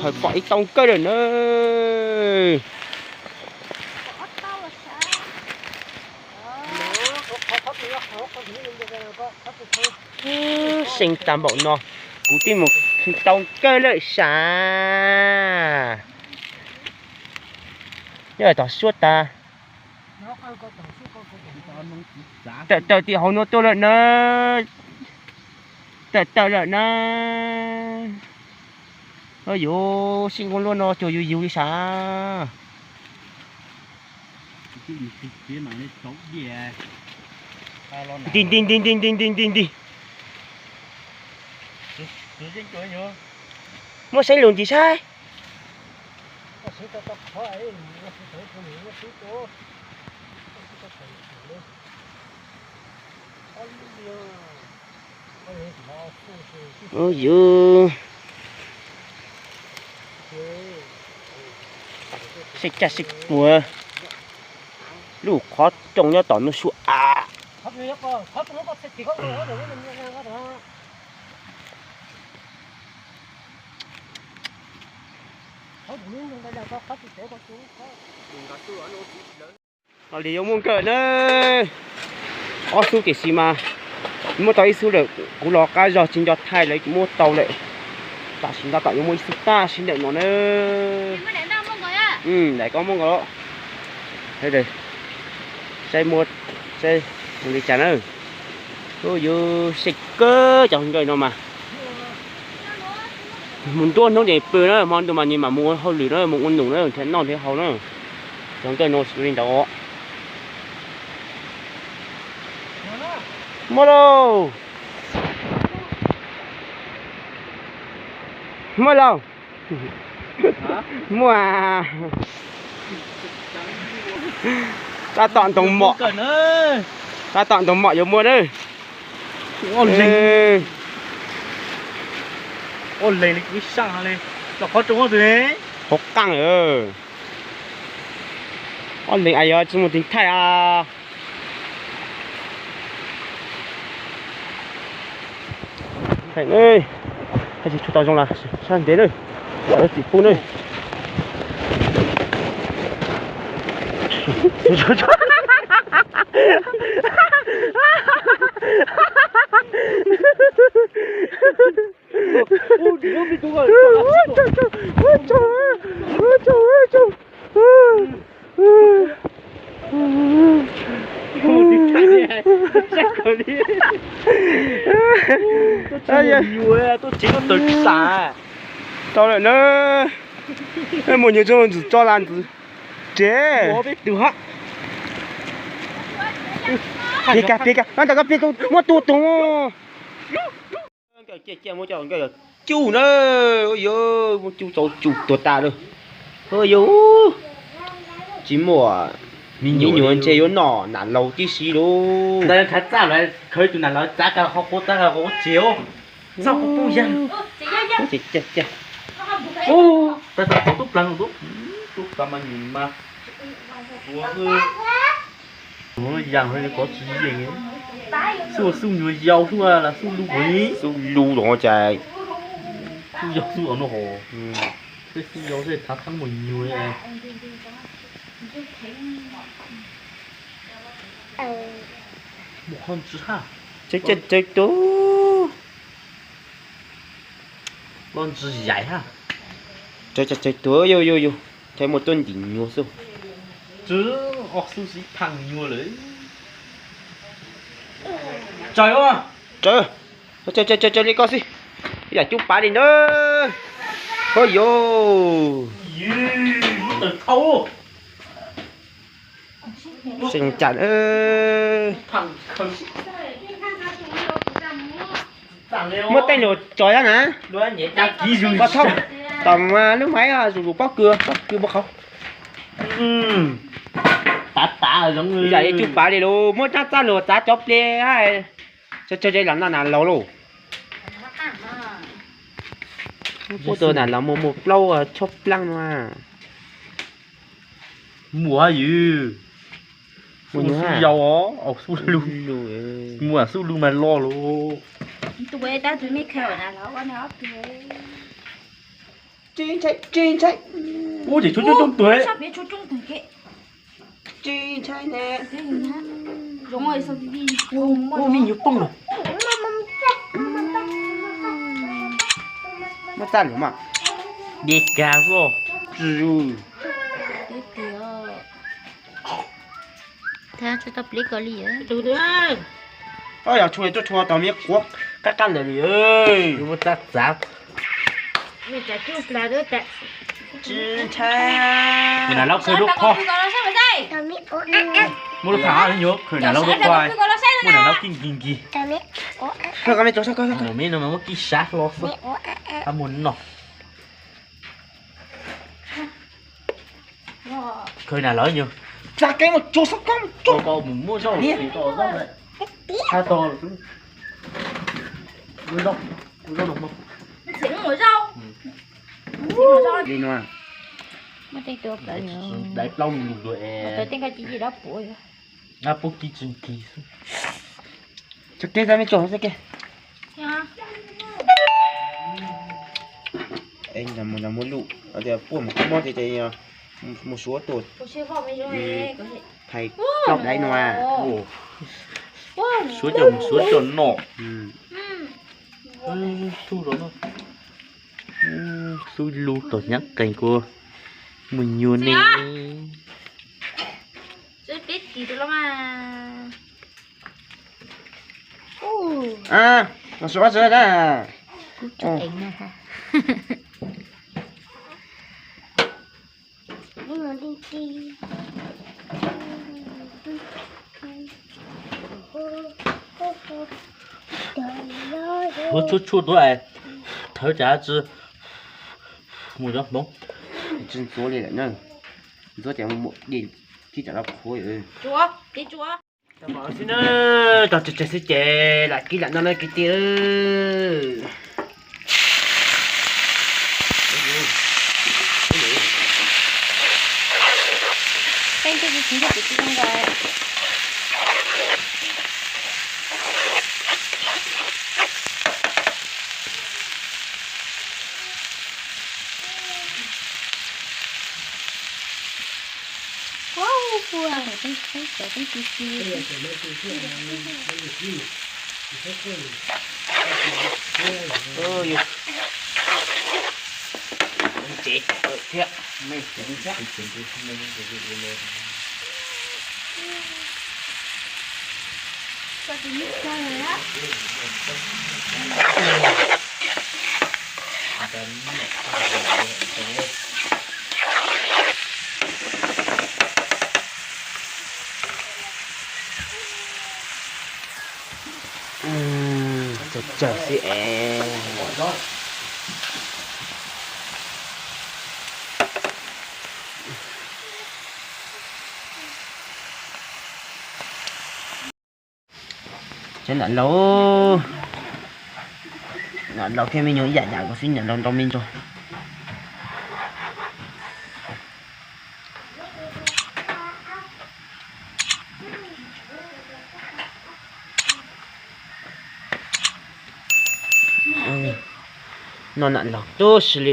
Pom ib tau kawg lawm na. Seej tag npaum no, kuv twb mus tau kawg lawm sav. Nyob tom suab tas. Tawm tawm tim hauv no tuaj lawm na. Tawm tawm lawm na. Yuav seej nkuaj luaj no cuag yus yus li sav. Nti nti nti nti nti nti nti nti. Muab saib lus ntsis saib. Yus sib caj sib puag, lub qhov rooj nyob tom ntug suab av. Li yuav muaj nkawm na. Ob xub tiam sis mas muab tau ib xub lawm, kuv los qab zog tsis nco thaij lawv muab tau lawm. Tam sim no tam yuav muaj ib xub tag sib ntawm no na. Daim koj muab nkaus los. Saib muab, saib mus li cas na. Yuav seej kawg cov nkawm no mas. Mus nruab hnub ces pw na, hmo ntuj mas nws mam mus ua hauj lwm na, mus ua num na, nrhiav noj nrhiav haus na. Cov nkawm no li ntawd. Muaj lauj. Muaj lauj. Muaj. Tab tom ntoo mom, tab tom ntoo mom yuav muaj na. Ob leeg li kuv saj li, los qhov rooj tus ne. Hauv qaj. Ob leeg as yog tsis muaj tus thaij a. Thaij tsis tau zoo las sab ntev na, lawv txim pub na. Tau lawm na. Muaj nyuag ntxwg tso las ntxwv tsev. Pia kag, pia kag, ntawm koj pia, muab tua tus. Nkawm ciaj ciaj muab cov nkawm cuj na, yuav muab cuj tau cuj tuag tas lawm. Yuav tsis muaj me nyuam ntshe yuav noj nam laug tib si lauj. Ntawd khav txaj los khawv tus nam laug txav kag qhov quav txav kag qhov quav tsev. Txaj qhov pub yag. Tab tom tub plaws, tub plaws mas nyuam mas. Yam kov tsis yeej, xub xub nyuag yau xub las xub lub hov ni. Xub lub los cas. Xub yau xub no hov. Xub yau xwb thav thab mus nyuag. Mus qhov ntsis ha. Tsev tsev tsev tub. Los ntsis yaim ha. Tsev tsev tsev tub, yus yus yus, tsev mus tuaj ntim nyuag xwb. Tsev, ob xub xub phaaj nyuag lawm. Tsaws, tsaws, tsaws tsaws li koj xwb. Yam cub pav li ntawd. Hos yus. Seej cas. Muab tej nus tso na. Koj thaub tom lub maiv zuj zus pob kws, pob kws npua qhauv. Yam cub pav li lus, muab rab txaj lus txav cov ple. Tso tso ze los noj nas laus lauj. Muab tua nas laus mus mus plaub chob plaab no. Muaj yus. Muaj xub yau os, xub lug. Muaj xub lug mas loj lauj. Ub, ces tshuav coob coob tug. Ub, me nyuam poob lawm. Muab txaj lawm mas. Dej kag xwb. Tsis tau pliv ko li. Ob yog tshua tuaj tshua tau me quav qab qab ntawd li. Muab txaj txav. Tsis ntshai. Kuv nam laub khaws lub qhov. Muab lub thaj nyuag khaws nam laub lub qhov. Muab nam laub kib nkig nkig. Me no mas muab kib sav hlo xwb. Qab muag noj. Khaws nam laub nyuag. Txav kev mus tsuag xab koob tsuag. Mus muab zaub. Li no. Dai plaub mus dua es. Pub kib tsis nkig. Txav kev txav me tsuag xab kev. Mus muab lub, puaj mus mob tias mus suav tuaj. Thais plaub daiv no. Suav coj mus suav coj noj. Xub los no. Xub lub tom nyab qees kuv mus nyuag ne. Suav suav da. Ua tshuaj tshuaj tuaj, thawv tsam tsi mus zov hmoov. Tsi ntxuav li lawm na, ntxuav ces mus dej kib tsam loj qhuav. Tsis tsawg xwb ces lam kib lam noj na kwv tij. Tsev thiab. Tsawg tsawg xwb es. Cov nam laus, nam laus thiab me nyuam ib yam yam kuv xwb, nam laus nrau me ntsis. Noj nam laus tub si li.